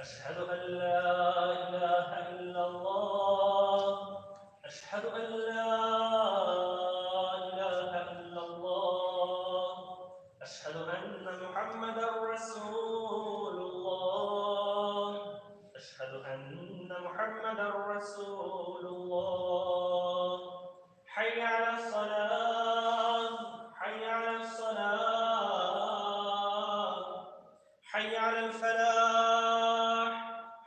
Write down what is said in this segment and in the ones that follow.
Әшһәдү ән лә илаһә илляллаһ. Әшһәдү ән лә илаһә илляллаһ. Әшһәдү әннә Мухәммәдәр рәсүлуллаһ. Әшһәдү әннә Мухәммәдәр рәсүлуллаһ. Хәйя галәс-салаһ, хәйя галәс-салаһ. Хәйя галәл-фәлах,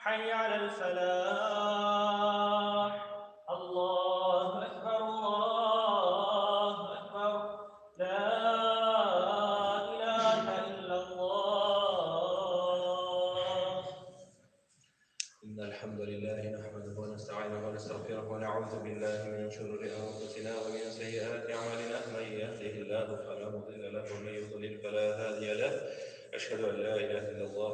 хәйя галәл-фәлах. Аллаһу әкбәр, Аллаһу әкбәр. Ла илаһа илляллаһ. إن الحمد لله نحمده ونستعينه ونستغفره ونعوذ بالله من شرور أنفسنا ومن سيئات أعمالنا من يهده الله فلا مضل له ومن يضلل فلا هادي له أشهد أن لا إله إلا الله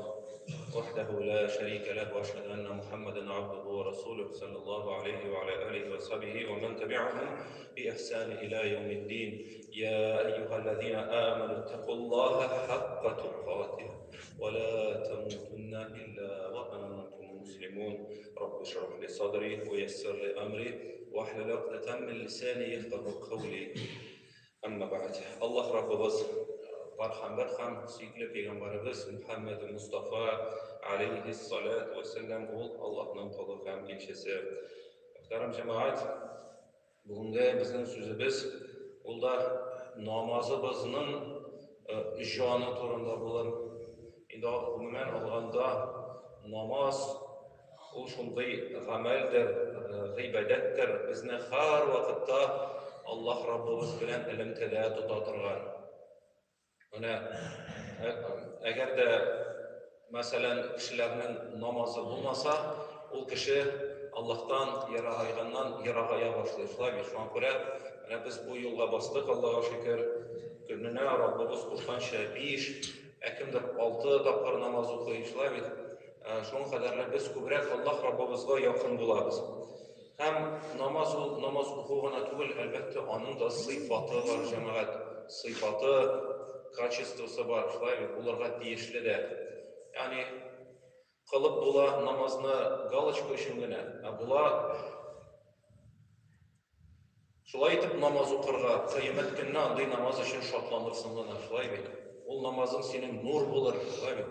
وحده لا شريك له وأشهد أن محمدا عبده ورسوله صلى الله عليه وعلى آله وصحبه ومن تبعهم بإحسان إلى يوم الدين يا أيها الذين آمنوا اتقوا الله حق تقاته ولا تموتن إلا وأنتم مسلمون رب اشرح لي صدري ويسر لي أمري واحلل عقدة من لساني يفقه قولي Әмма бәгъд. Аллаһ Раббыбыз бар һәм бер һәм сөекле пәйгамбәребез Мухәммәд Мустафа алейһиссалату вәссәлам ул Аллаһның колы һәм илчесе. Мөхтәрәм җәмәгать, бүгенге безнең сүзебез ул да намазыбызның җаны турында булыр. Инде гомумән алганда намаз Ул шундый гамәлдер, гыйбадәттер, безне һәрвакытта Аллаһ Раббыбыз белән элемтәдә тота торган. Менә әгәр дә, мәсәлән, кешеләрнең намазы булмаса, ул кеше Аллаһтан ерагайганнан ерагая башлый. Шулай бит? Шуңа күрә менә без бу юлга бастык, Аллаһка шөкер. Көненә Раббыбыз кушканча 5, ә кемдер 6 тапкыр намаз укый, шулай бит? Шуңа кадәрле без күбрәк Аллаһ Раббыбызга якын булабыз. Һәм намаз ул намаз уку гына түгел, әлбәттә, аның да сыйфаты бар, җәмәгать. Сыйфаты, качествосы бар, шулай бит, булырга тиешле дә. Ягъни кылып була намазны галочка өчен генә, ә була Шулай итеп намаз укырга, кыямәт көнне андый намаз өчен шатланырсың гына, шулай бит? Ул намазың синең нур булыр, шулай бит?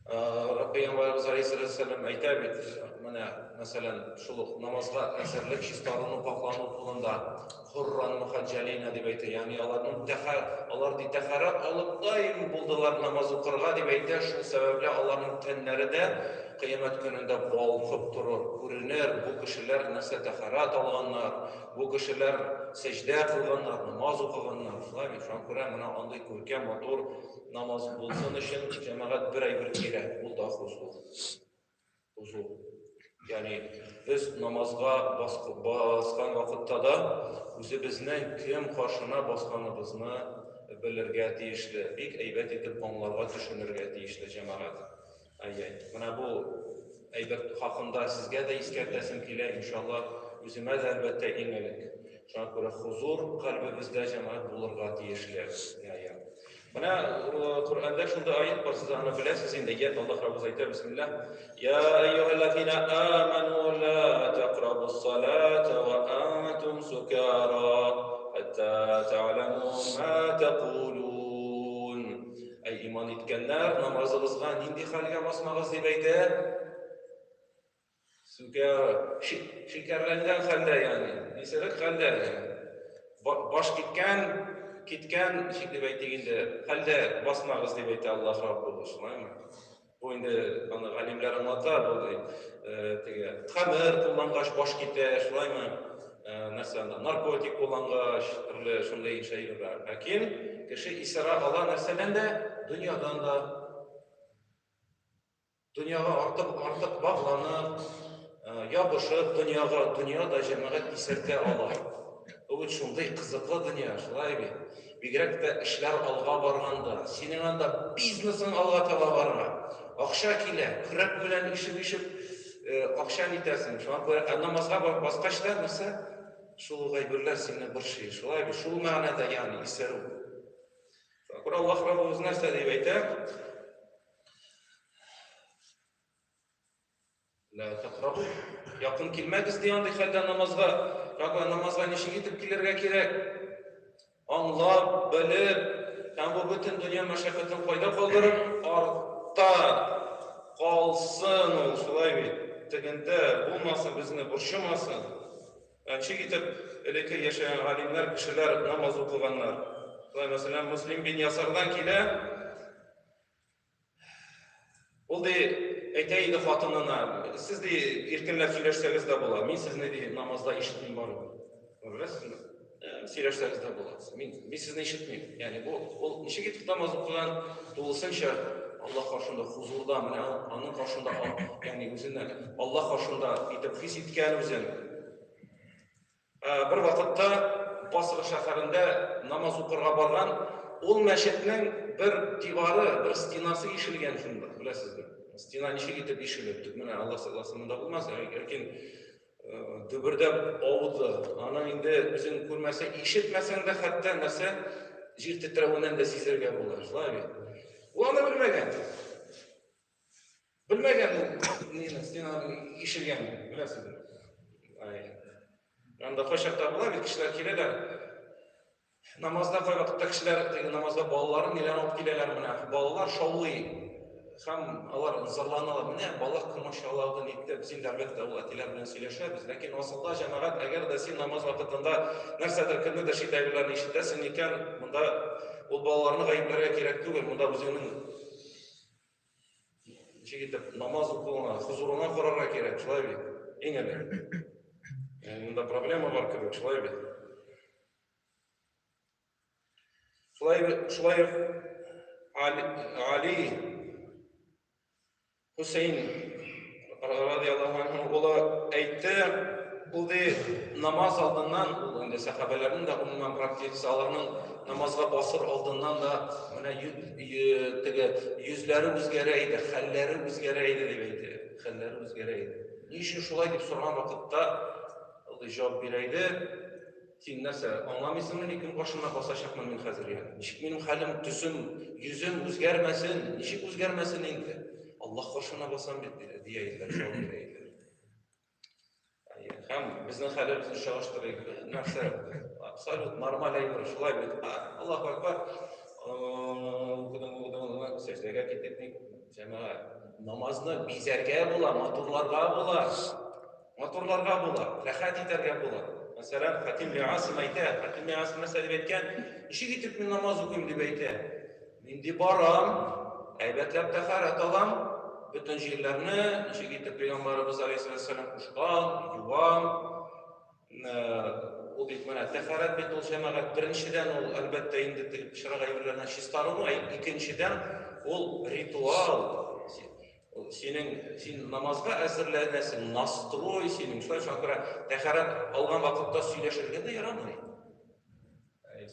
Пәйгамбәребез алейһиссалам әйтә бит, менә, мәсәлән, шул ук намазга әзерлек, чистарыну, пакълану турында Хурран мухаҗҗалина дип әйтә, ягъни аларның тәхә, алар ди тәхәрәт алып даим булдылар намаз укырга дип әйтә, шул сәбәпле аларның тәннәре дә Кыямәт көнендә балкып торыр, күренер, бу кешеләр нәрсә тәһарәт алганнар, бу кешеләр сәҗдә кылганнар, намаз укыганнар. Шулай бит? Шуңа күрә менә андый күркәм, матур намаз булсын өчен җәмәгать бер әйбер кирәк, ул да хозур. Хозур. Ягъни без намазга баскан вакытта да үзебезнең кем каршына басканыбызны белергә тиешле, бик әйбәт итеп аңларга, төшенергә тиешле җәмәгать. Әйе, менә бу әйбер хакында сезгә дә искәртәсем килә, иншалла, үземә дә, әлбәттә, иң элек. Шуңа күрә хозур кальбебездә җәмәгать булырга тиешле. Әйе. Менә Коръәндә шундый аят бар, сез аны беләсез инде. Я Аллаһ Раббыбыз әйтә, бисмиллаһ. Я әйюһәлләзина аману ла тәкърабус салата ва антум сукара хәтта тәгъләму ма тәкулун. Әй иман иткәннәр, намазыгызга нинди хәлгә басмагыз дип әйтә? Сүкә шикәрләнгән хәлдә, ягъни, исерек хәлдә. Баш киткән, киткән, ничек дип әйтик инде, хәлдә басмагыз дип әйтә Аллаһ Раббыбыз, шулаймы? Бу инде аны галимнәр аңлата, бу теге хәмер куллангач баш китә, шулаймы? Нәрсә анда, наркотик куллангач, төрле шундый шәйләр. Ләкин кеше исерә ала нәрсәдән дә, дөньядан да. Дөньяга артык артык багланып, ябышып дөньяга, дөнья да җәмәгать исертә ала. Бу бит шундый кызыклы дөнья, шулай бит? Бигрәк тә эшләр алга барганда, синең анда бизнесың алга таба бара. Акча килә, көрәк белән ишеп-ишеп акча нитәсең. Шуңа күрә ә намазга барып баскач та нәрсә? Шул ук әйберләр сине борчый. Шулай бит? Шул мәгънәдә, ягъни исерү. Шуңа күрә Аллаһ Раббыбыз нәрсә дип әйтә? Ла тәкърабу. Якын килмәгез ди андый хәлдә намазга. Рабба намазга ничек итеп килергә кирәк? Аңлап, белеп, һәм бу бөтен дөнья мәшәкатен кайда калдырып, артта калсын ул, шулай бит. Тегендә булмасын, безне борчымасын. Ә ничек итеп элекке яшәгән галимнәр, кешеләр намаз укыганнар? Шулай, мәсәлән, Муслим бин Ясардан килә, Ул ди, әйтә иде хатынына, сез ди, иркенләп сөйләшсәгез дә була, мин сезне ди, намазда ишетмим барыбер. Беләсезме? Сөйләшсәгез дә була. Мин сезне ишетмим. Ягъни бу ул ничек итеп намаз укыган, тулысынча Аллаһ каршында хузурда, менә аның каршында, ягъни үзен Аллаһ каршында итеп хис иткән үзен. Бер вакытта Басра шәһәрендә намаз укырга барган, ул мәчетнең бер дивары, бер стенасы ишелгән шунда, беләсезме? Стена ничек итеп ишелеп, менә Аллаһ сакласын, монда булмас, ләкин дөбердәп ауды. Аны инде үзең күрмәсәң, ишетмәсәң дә хәтта нәрсә җир тетрәвеннән дә сизергә була, шулай бит? Ул аны белмәгән. Белмәгән ул нины, стенаның ишелгәнен, беләсезме? Ай. Анда кайчакта була бит, кешеләр киләләр. Намазда кайвакытта кешеләр теге намазда балаларын ниләр алып киләләр менә. Балалар шаулый. Һәм алар зарланалар. Менә бала комачаулады, нитте. Без инде әлбәттә ул әтиләр белән сөйләшәбез. Ләкин асылда җәмәгать, әгәр дә син намаз вакытында нәрсәдер кемнедер чит әйберләрне ишетәсең икән, монда ул балаларны гаепләргә кирәк түгел. Монда үзеңнең Ничек итеп намаз укуыңа, хозурыңа карарга кирәк, шулай бит? Иң элек. Ягъни монда проблема бар кебек, шулай бит? Шулай шулай ук Али, Али Хусейн радиаллаһу анһу улы әйтте, ул ди намаз алдыннан, ул инде сәхабәләрнең дә гомумән практикасы, аларның намазга басыр алдыннан да менә теге йөзләре үзгәрә иде, хәлләре үзгәрә иде дип әйтә. Хәлләре үзгәрә иде. Ни өчен шулай дип сораган вакытта ул ди җавап бирә иде. Син нәрсә, аңламыйсыңмыни, кем каршына басачакмын мин хәзер, ягъни? Ничек минем хәлем, төсем, йөзем үзгәрмәсен, ничек үзгәрмәсен инде? Аллаһ каршына басам бит, дия иделәр, җавап бирә иделәр. Һәм безнең хәлебезне чагыштырыйк. Нәрсә, абсолют нормаль әйбер, шулай бит. Аллаһу акбар. Укыдым, укыдым, сәҗдәгә киттек. Җәмәгать, намазны бизәргә була, матурларга була. Матурларга була, рәхәт итәргә була. Мәсәлән, Хатим бин Асим әйтә, Хатим бин Асим нәрсә дип әйткән? Ничек итеп мин намаз укыйм дип әйтә. Мин ди барам, әйбәтләп тәһарәт алам, бөтен җирләрне ничек итеп пәйгамбәребез алейһиссалам кушкан, юам. Ул бит менә тәһарәт бит ул җәмәгать беренчедән ул әлбәттә инде теге пычрак әйберләрдән чистарыну, ә икенчедән ул ритуал. Синең син намазга әзерләнәсең, настрой синең. Шулай шуңа күрә тәһарәт алган вакытта сөйләшергә дә ярамый.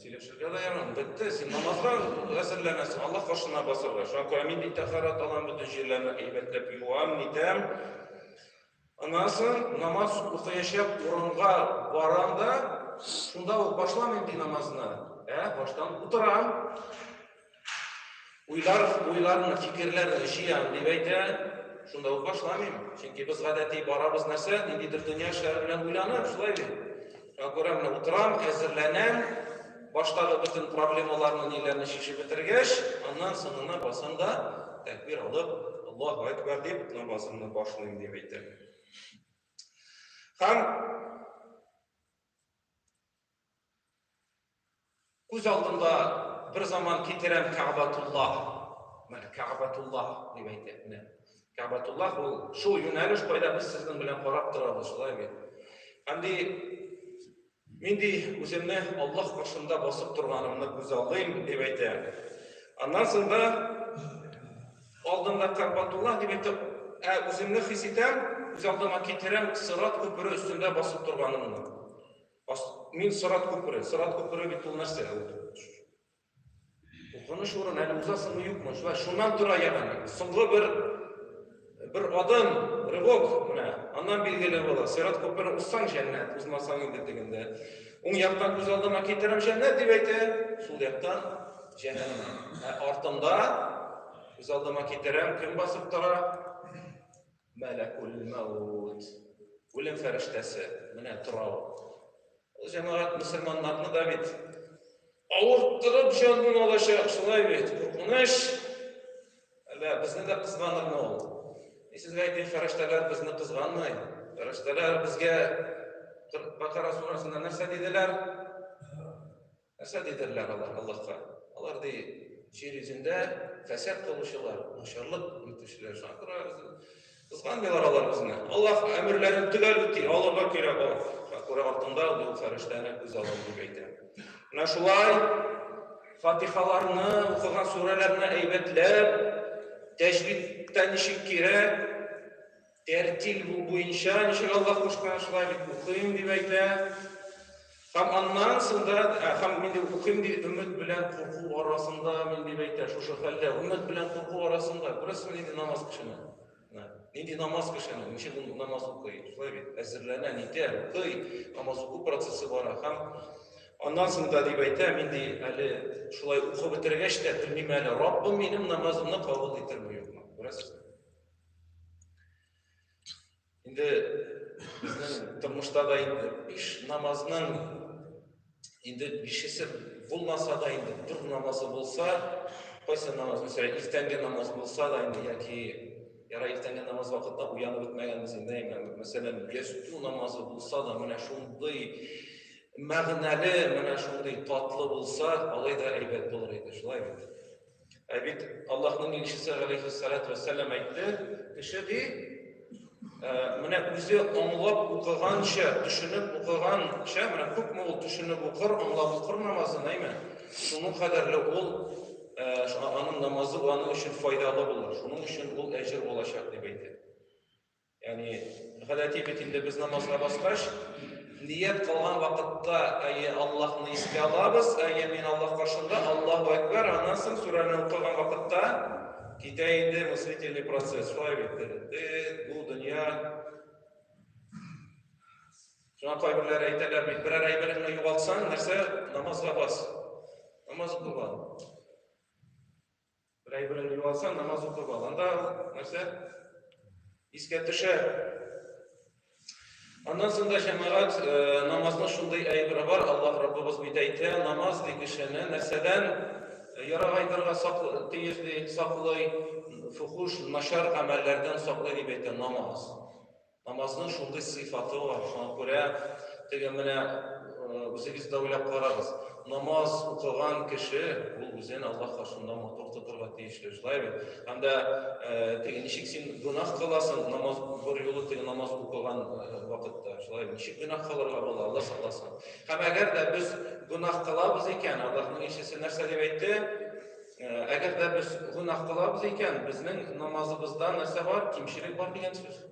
Сөйләшергә дә ярамый. Бетте, син намазга әзерләнәсең, Аллаһ каршына басарга. Шуңа күрә мин бит тәһарәт алам, бөтен җирләрне әйбәтләп юам, нитәм. Аннан соң намаз укыячак урынга барам да, шунда ук башламыйм ди намазны. Ә, баштан утырам. Уйлар, уйларны, фикерләрне җыям дип әйтә. Шунда ук башламыйм. Чөнки без гадәти барабыз нәрсә, ниндидер дөнья эшләре белән уйланып, шулай бит. Шуңа күрә менә утырам, әзерләнәм, баштагы бөтен проблемаларны, ниләрне чишеп бетергәч, аннан соңына басам да, тәкбир алып, Аллаһу әкбәр дип намазымны башлыйм дип әйтә. Һәм Күз алдында бер заман китерәм Кәгъбәтуллаһ. Менә Кәгъбәтуллаһ дип әйтә. Менә Кәгъбәтуллаһ ул шул юнәлеш, кайда без сезнең белән карап торабыз, шулай бит. Һәм ди, мин ди үземне Аллаһ каршында басып торганымны күз алдыйм дип әйтә. Аннан соң да алдында Кәгъбәтуллаһ дип әйтә, ә үземне хис итәм, күз алдыма китерәм Сырат күпере өстендә басып торганымны. Мин Сырат күпере. Сырат күпере бит ул нәрсә? Ул куркыныч урын, әле узасыңмы, юкмы? Шулай шуннан тора ягъни. Соңгы бер адым, рывок менә. Аннан билгеле була. Сират күперен узсаң җәннәт, узмасаң инде тегендә. Уң яктан күз алдыма китерәм җәннәт дип әйтә, сул яктан җәһәннәм. Ә артында күз алдыма китерәм, кем басып тора? Мәләкул мәүт. Үлем фәрештәсе менә тора ул. Ул җәмәгать мөселманнарны да бит авырттырып җанын алачак, шулай бит, куркыныч. Әллә безне дә кызганырмы ул? Мин сезгә әйтим, фәрештәләр безне кызганмый. Фәрештәләр безгә Бакара сурасында нәрсә диделәр? Нәрсә диделәр алар Аллаһка? Алар ди, җир йөзендә фәсад кылучылар, начарлык итүчеләр. Шуңа күрә кызганмыйлар алар безне. Аллаһ әмерләрен төгәл үти, алырга кирәк ул. Шуңа күрә артында ул фәрештәне күз алын дип әйтә. Менә шулай Фатихаларны, укыган сүрәләрне әйбәтләп, тәҗвидтә ничек кирәк, тәртил буенча ничек Аллаһ кушкан, шулай бит укыйм дип әйтә. Һәм аннан соң да, һәм мин дип укыйм дип өмет белән курку арасында мин дип әйтә, шушы хәлдә өмет белән курку арасында. Күрәсезме нинди намаз кешене? Нинди намаз кешене? Ничек ул намаз укый? Шулай бит, әзерләнә, нитә, укый, намаз уку процессы бара. Һәм аннан соң да дип әйтә, мин ди әле шулай укып бетергәч тә белмим әле, Раббым минем намазымны кабул итерме юкмы? Күрәсезме? Инде безнең тормышта да инде биш намазның инде бишесе булмаса да инде бер намазы булса, кайсы намаз, мәсәлән, иртәнге намаз булса да инде яки яра иртәнге намаз вакытында уянып бетмәгәнбез инде, мәсәлән, ястү намазы булса да, менә шундый мәгънәле, менә шундый татлы булса, алай да әйбәт булыр иде, шулай бит? Ә бит Аллаһның илчесе галәйһиссалату вәссәлам әйтте, кеше ди, менә үзе аңлап укыганча, төшенеп укыганча, менә күпме ул төшенеп укыр, аңлап укыр намазын, әйме? Шуның кадәрле ул аның намазы аның өчен файдалы булыр. Шуның өчен ул әҗер алачак дип әйтә. Ягъни, гадәти бит инде без намазга баскач, ният кылган вакытта, әйе, Аллаһны искә алабыз, әйе, мин Аллаһ каршында, Аллаһу әкбәр, аннан соң сүрәне укыган вакытта китә инде мыслительный процесс. Шулай бит. Бу дөнья. Шуңа кайберләре әйтәләр бит, берәр әйбереңне югалтсаң, нәрсә, намазга бас. Намаз укып ал. Бер әйбереңне югалтсаң, намаз укып ал. Анда нәрсә? Искә төшә. Аннан соң да җәмәгать э, намазның шундый әйбере бар, Аллаһ Раббыбыз бит әйтә, намаз ди кешене нәрсәдән э, ярагайтырга саклый, тиеш ди, саклый, фухуш, начар гамәлләрдән саклый дип әйтә намаз. Намазның шундый сыйфаты бар, шуңа күрә теге менә үзегез дә уйлап карагыз. Намаз укыган кеше ул үзен Аллаһ каршында матур тотырга тиешле, шулай бит? Һәм дә теге ничек син гөнаһ кыласың намаз бер юлы теге намаз укыган вакытта, шулай бит? Ничек гөнаһ кылырга була, Аллаһ сакласын. Һәм әгәр дә без гөнаһ кылабыз икән, Аллаһның илчесе нәрсә дип әйтте? Әгәр дә без гөнаһ кылабыз икән, безнең намазыбызда нәрсә бар? Кимчелек бар дигән сүз.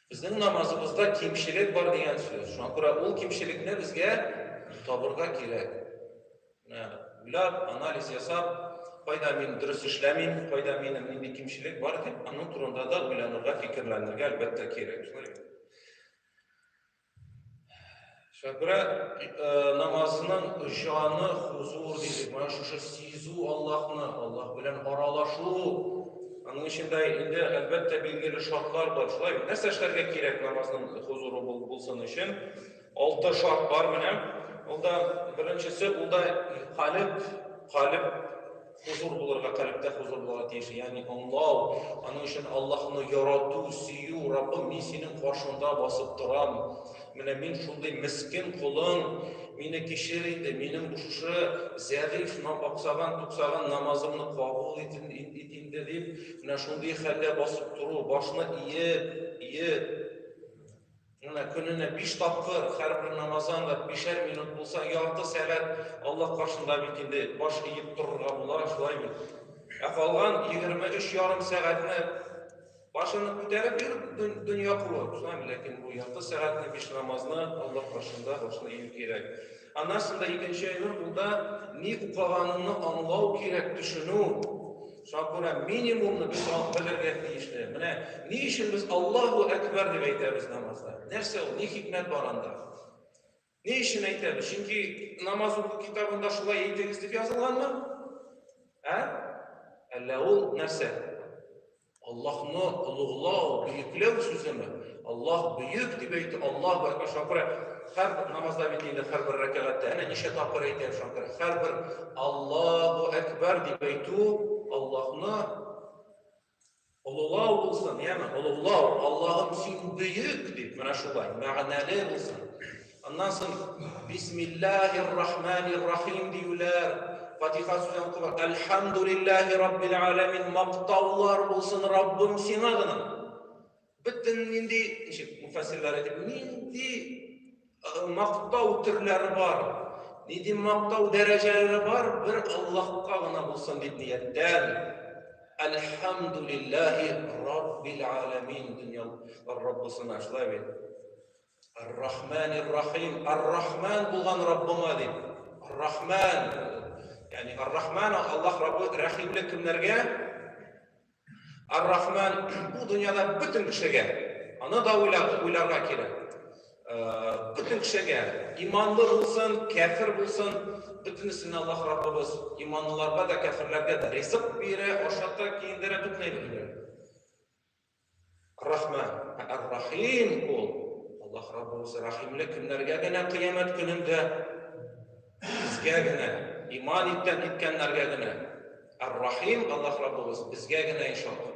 Безнең намазыбызда кимчелек бар дигән сүз. Шуңа күрә ул кимчелекне безгә табырга кирәк. Менә уйлап, анализ ясап, кайда мин дөрес эшләмим, кайда минем нинди кимчелек бар дип, аның турында да уйланырга, фикерләнергә әлбәттә кирәк. Шулай бит. Шуңа күрә э, намазның җаны хузур дидек. Менә шушы сизү Аллаһны, Аллаһ белән аралашу. Аның өчен дә инде әлбәттә билгеле шартлар бар. Шулай бит. Нәрсә эшләргә кирәк намазның хузуры булсын өчен? Алты шарт бар менә. Ул да беренчесе, ул да калеб, калеб Хузур булырга, калебтә хузур булырга тиеш, ягъни аңлау, аның өчен Аллаһны ярату, сөю, Раббым, мин синең каршыңда басып торам, менә мин шундый мескен колың, мине кичер инде, минем бу шушы зәгыйфь, аксаган, туксаган намазымны кабул ит инде дип, менә шундый хәлдә басып тору, башны иеп, иеп, Менә көненә биш тапкыр, һәрбер намаздан да бишәр минут булса, ярты сәгать Аллаһ каршында бит инде баш иеп торырга була, шулай бит. Ә калган 23 ярым сәгатьне башыңны күтәреп йөр дөнья куып, шулай бит? Ләкин бу ярты сәгатьне биш намазны Аллаһ каршында башны ию кирәк. Аннан соң да икенче әйбер ул да ни укыганыңны аңлау кирәк, төшенү. Шуңа күрә минимумны без белергә тиешле. Менә ни өчен без Аллаһу әкбәр дип әйтәбез намазда? Нәрсә ул? Ни хикмәт бар анда? Ни өчен әйтәбез? Чөнки намаз уку китабында шулай әйтегез дип язылганмы? Ә? Әллә ул нәрсә? Аллаһны олуглау, бөекләү сүземе? Аллаһ бөек дип әйтү, Аллаһ әкбәр. Шуңа күрә һәрбер намазда бит инде һәрбер рәкәгатьтә әнә ничә тапкыр әйтәм, шуңа күрә һәрбер Аллаһу әкбәр дип әйтү Аллаһны олылау булсын, яме, олуглау, Аллаһым син бөек дип, менә шулай, мәгънәле булсын. Аннан соң Бисмиллаһир Рахманир Рахим диюләр, Фатиха сүзен укып, Әлхәмдулиллаһи Раббил Аламин, мактаулар булсын Раббым сиңа гына. Бөтен нинди, ничек муфассирлар әйтеп, нинди мактау төрләре бар, нинди мактау дәрәҗәләре бар, бер Аллаһка гына булсын дип нияттән. Әлхәмдулиллаһи Раббил Аламин, дөньялар Раббысына, шулай бит. Ар-Рахманир Рахим, Ар-Рахман булган Раббыма дип. Ар-Рахман, ягъни Ар-Рахман Аллаһ Раббы рәхимле кемнәргә? Ар-Рахман бу дөньяда бөтен кешегә. Аны да уйларга кирәк. Бөтен кешегә, иманлы булсын, кәфер булсын, бөтенесенә Аллаһ Раббыбыз иманлыларга да, кәферләргә дә ризык бирә, ашата, киендерә, бөтен әйбер бирә. Рахман, ә Ар-Рахим ул Аллаһ Раббыбыз рәхимле кемнәргә генә кыямәт көнендә безгә генә иман иткән иткәннәргә генә. Ар-Рахим Аллаһ Раббыбыз безгә генә иншалла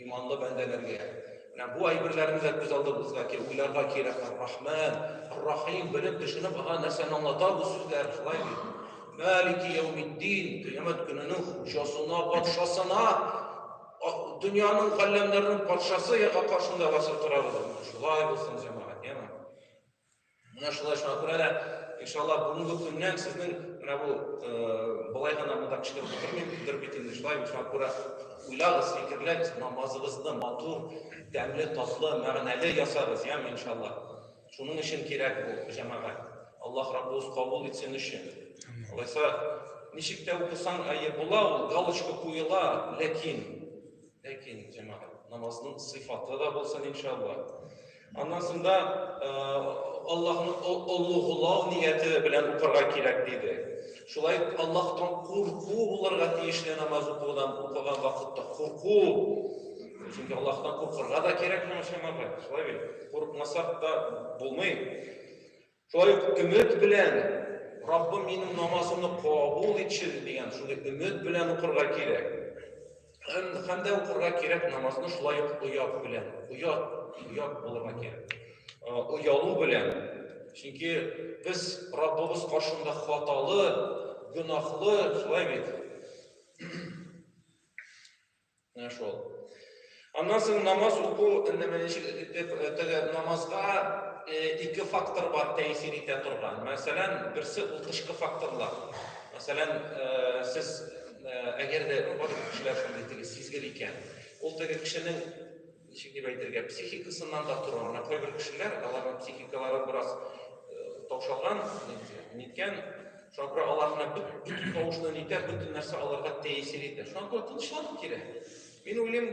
иманлы бәндәләргә. Менә бу әйберләрне дә күз алдыбызга кил, уйларга кирәк. Ар-Рахман, Ар-Рахим белеп, төшенеп, ага нәрсәне аңлата бу сүзләр, шулай бит. Малики яумиддин, кыямәт көненең хуҗасына, патшасына Дөньяның, галләмнәрнең патшасы яга каршында басып торабыз. Шулай булсын, җәмәгать, яме. Менә шулай, шуңа күрә дә, иншалла, бүгенге көннән сезнең менә бу болай гына монда кычкырып утырмыйм, бер бит инде шулай, шуңа күрә уйлагыз, фикерләгез, намазыгызны матур, тәмле, татлы, мәгънәле ясагыз, яме, иншалла. Шуның өчен кирәк бу, җәмәгать. Аллаһ Раббыбыз кабул итсен өчен. Алайса, ничек тә укысаң, әйе, була ул, галочка куела, ләкин, ләкин, җәмәгать, намазның сыйфаты да булсын, иншалла. Аннан соң да Аллаһны олуглау нияте белән укырга кирәк, диде. Шулай ук Аллаһтан курку булырга тиешле намаз укудан укыган вакытта курку. Чөнки Аллаһтан куркырга да кирәк җәмәгать, шулай бит. Курыкмасак та булмый. Шулай ук өмет белән Раббым минем намазымны кабул итче дигән шундый өмет белән укырга кирәк. Һәм дә укырга кирәк намазны шулай ук оят белән. Оят, оят булырга кирәк. Оялу белән. Чөнки без Раббыбыз каршында хаталы, гөнаһлы, шулай бит. Менә шул. Аннан соң намаз уку, теге намазга ике фактор бар тәэсир итә торган. Мәсәлән, берсе ул тышкы факторлар. Мәсәлән, сез әгәр дә барлык кешеләр шундый теге сизгер икән, ул теге кешенең ничек дип әйтергә, психикасыннан да тора. Менә кайбер кешеләр, аларның психикалары бераз таушалган, ниткән, шуңа күрә алар менә бөтен тавышны нитә, бөтен нәрсә аларга тәэсир итә. Шуңа күрә тынычлану кирәк. Мин уйлыйм,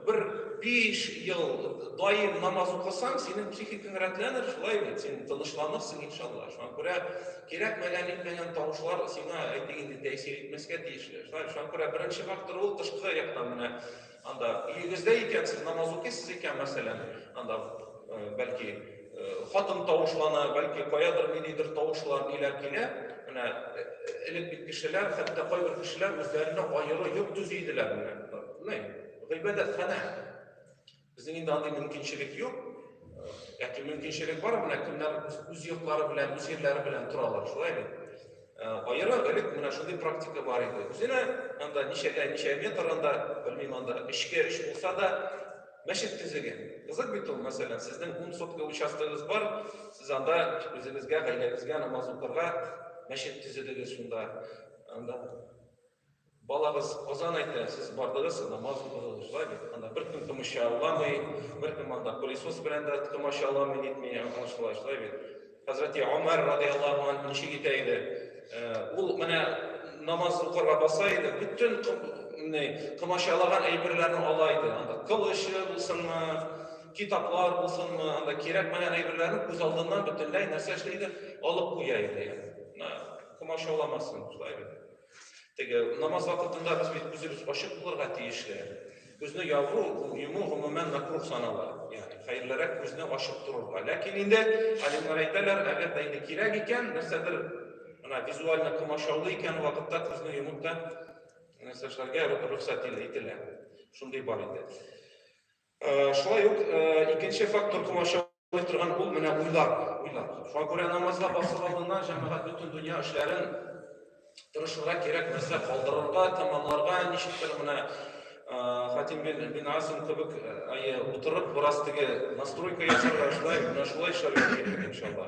бер 5 ел даим намаз укысаң, синең психикаң рәтләнер, шулай бит, син тынычланырсың, иншалла. Шуңа күрә кирәкмәгән, нитмәгән тавышлар сиңа, әйтик инде, тәэсир итмәскә тиешле. Шулай, шуңа күрә беренче фактор ул тышкы яктан менә анда өегездә икән, сез намаз укыйсыз икән, мәсәлән, анда бәлки хатын тавышлана, бәлки каядыр ниндидер тавышлар, ниләр килә. Менә элек бит кешеләр, хәтта кайбер кешеләр үзләренә аеры йорт төзи иделәр менә. Менә гыйбадәтханә. Безнең инде андый мөмкинчелек юк. Яки мөмкинчелек бар, менә кемнәр үз йортлары белән, үз җирләре белән торалар, шулай бит. Аеры элек менә шундый практика бар иде. Үзенә анда ничәгә ничә метр анда, белмим анда, өчкә өч булса да, мәчет төзегән. Кызык бит ул, мәсәлән, сезнең 10 сотка участогыгыз бар, сез анда үзегезгә, гаиләгезгә намаз укырга мәчет төзедегез шунда. Анда балагыз азан әйтә, сез бардыгыз, намаз укыдыгыз, шулай бит? Анда беркем комачауламый, беркем анда пылесос белән дә комачауламый, нитми, аңлашыла, шулай бит? Хәзрәти Омар радиаллаһу анһу ничек итә иде? Ул менә намаз укырга баса иде, бөтен комачаулаган әйберләрне ала иде. Анда кылычы булсынмы, китаплар булсынмы, анда кирәкмәгән әйберләрне күз алдыннан бөтенләй нәрсә эшли иде? Алып куя иде. Комачауламасын, шулай бит? Теге намаз вакытында без бит күзебез ачык булырга тиешле. Күзне ябу, йому гомумән мәкруһ санала. Ягъни хәерлерәк күзне ачып торырга. Ләкин инде галимнәр әйтәләр, әгәр дә инде кирәк икән, нәрсәдер менә визуально комачаулый икән вакытта күзне йомып та нәрсә эшләргә рөхсәт ителә. Шундый бар инде. Шулай ук икенче фактор комачаулый торган ул менә уйлар, уйлар. Шуңа күрә намазга басыр алдыннан җәмәгать бөтен дөнья эшләрен тырышырга кирәк, нәрсә калдырырга, тәмамларга, ничектер менә Хатим бин Асим кебек әйе, утырып бераз теге настройка ясарга, шулай, менә шулай эшләргә кирәк, иншалла.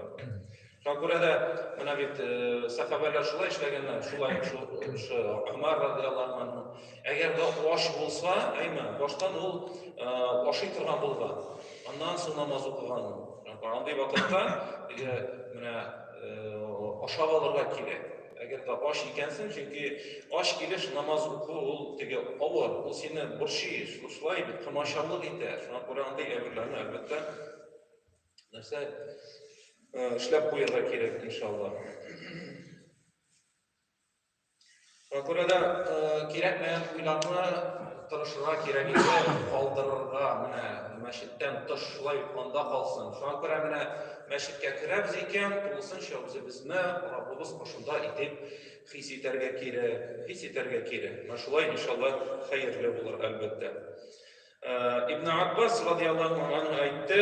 Шуңа күрә дә менә бит сәхабәләр шулай эшләгәннәр, шулай шушы Умар радиаллаһу анһу. Әгәр дә аш булса, әйме, баштан ул ашый торган булган. Аннан соң намаз укыган. Андый вакытта теге менә ашап алырга кирәк. Әгәр дә ач икәнсең, чөнки ач килеш намаз уку ул теге авыр, ул сине борчый, шулай бит, комачаулык итә. Шуңа күрә андый әйберләрне, әлбәттә, нәрсә эшләп куярга кирәк, иншалла. Шуңа күрә дә кирәкмәгән уйларны тырышырга кирәк инде калдырырга, менә мәчеттән тыш шулай ук анда калсын. Шуңа күрә менә мәчеткә керәбез икән, тулысынча үзебезне Раббыбыз каршында итеп хис итәргә кирәк, хис итәргә кирәк. Менә шулай иншалла хәерле булыр, әлбәттә. Ибн Аббас радиаллаһу анһу әйтте,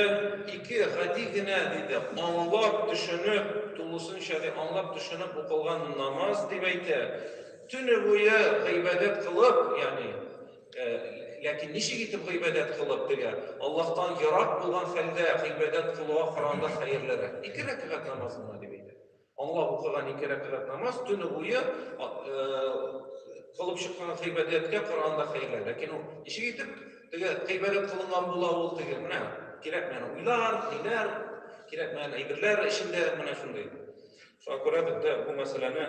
ике гади генә диде, аңлап, төшенеп, тулысынча ди, аңлап, төшенеп укылган намаз дип әйтә. Төне буе гыйбадәт кылып, ягъни ләкин ничек итеп гыйбадәт кылып теге Аллаһтан ерак булган хәлдә гыйбадәт кылуга караганда хәерлерәк. Ике рәкәгать намаз гына дип әйтә. Аңлап укыган ике рәкәгать намаз төне буе кылып чыккан гыйбадәткә караганда хәерле. Ләкин ул ничек итеп теге гыйбадәт кылынган була ул теге менә кирәкмәгән уйлар, ниләр, кирәкмәгән әйберләр эчендә менә шундый. Шуңа күрә бездә бу мәсьәләне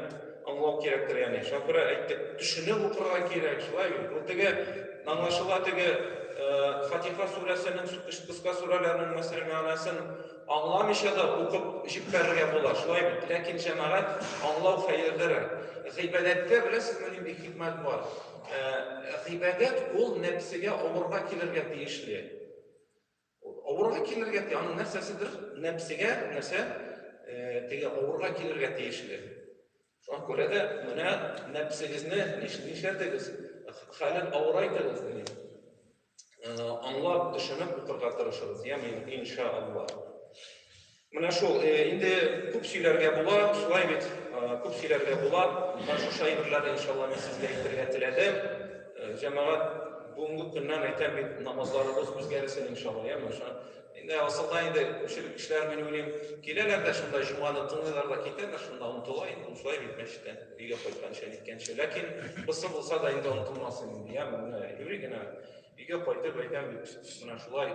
аңлау кирәктер, ягъни. Шуңа күрә әйттек, төшенеп укырга кирәк, шулай бит. Ул теге аңлашыла теге Фатиха сүрәсенең кыска сүрәләренең мәсәлән мәгънәсен Аңламыйча да укып җиппәрергә була, шулай бит? Ләкин, җәмәгать, аңлау хәерлерәк. Гыйбадәттә, беләсезме, нинди хикмәт бар? Гыйбадәт ул нәпсегә авырга килергә тиешле. Авырга килергә тиеш, аның нәрсәседер нәпсегә, нәрсә, теге авырга килергә тиешле. Шуңа күрә дә менә нәпсегезне нишләтегез? Хәлен авырайтыгыз, дим. Аңлап, төшенеп укырга тырышыгыз, яме, иншалла. Менә шул, инде күп сөйләргә була, шулай бит, күп сөйләргә була. Менә шушы әйберләрне иншалла мин сезгә әйтергә теләдем. Җәмәгать, бүгенге көннән әйтәм бит, намазларыбыз үзгәрсен иншалла, яме. Инде асылда инде күпчелек кешеләр, мин уйлыйм, киләләр дә шунда җомганы тыңлыйлар да китәләр, шунда онытыла инде, ул шулай бит мәчеттән өйгә кайтканчы, ниткәнче. Ләкин бусы булса да инде онытылмасын инде, яме, менә юри генә өйгә кайтып әйтәм бит, менә шулай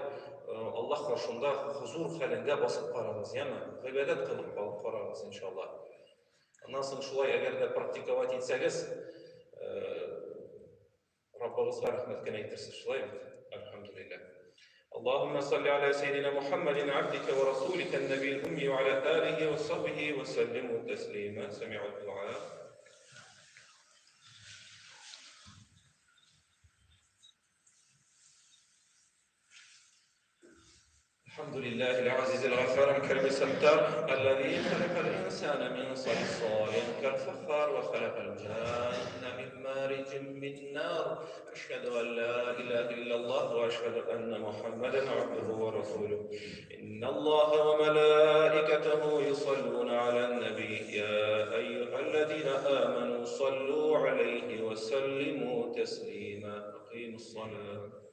Аллаһ каршында хозур хәлендә басып карагыз, яме, гыйбадәт кылып карагыз, иншалла. Аннан соң шулай әгәр дә практиковать итсәгез, Раббыгызга рәхмәт кенә әйтерсез, шулай бит? Әлхәмдүлилләһ. اللهم صل على سيدنا محمد عبدك ورسولك النبي الأمي وعلى آله وصحبه وسلم تسليما. سمع الدعاء. الحمد لله العزيز الغفار الكريم الستار الذي خلق الإنسان من صلصال كالفخار وخلق الجان من مارج من نار. أشهد أن لا إله إلا الله وأشهد أن محمدا عبده ورسوله. إن الله وملائكته يصلون على النبي يا أيها الذين آمنوا صلوا عليه وسلموا تسليما. أقيموا الصلاة.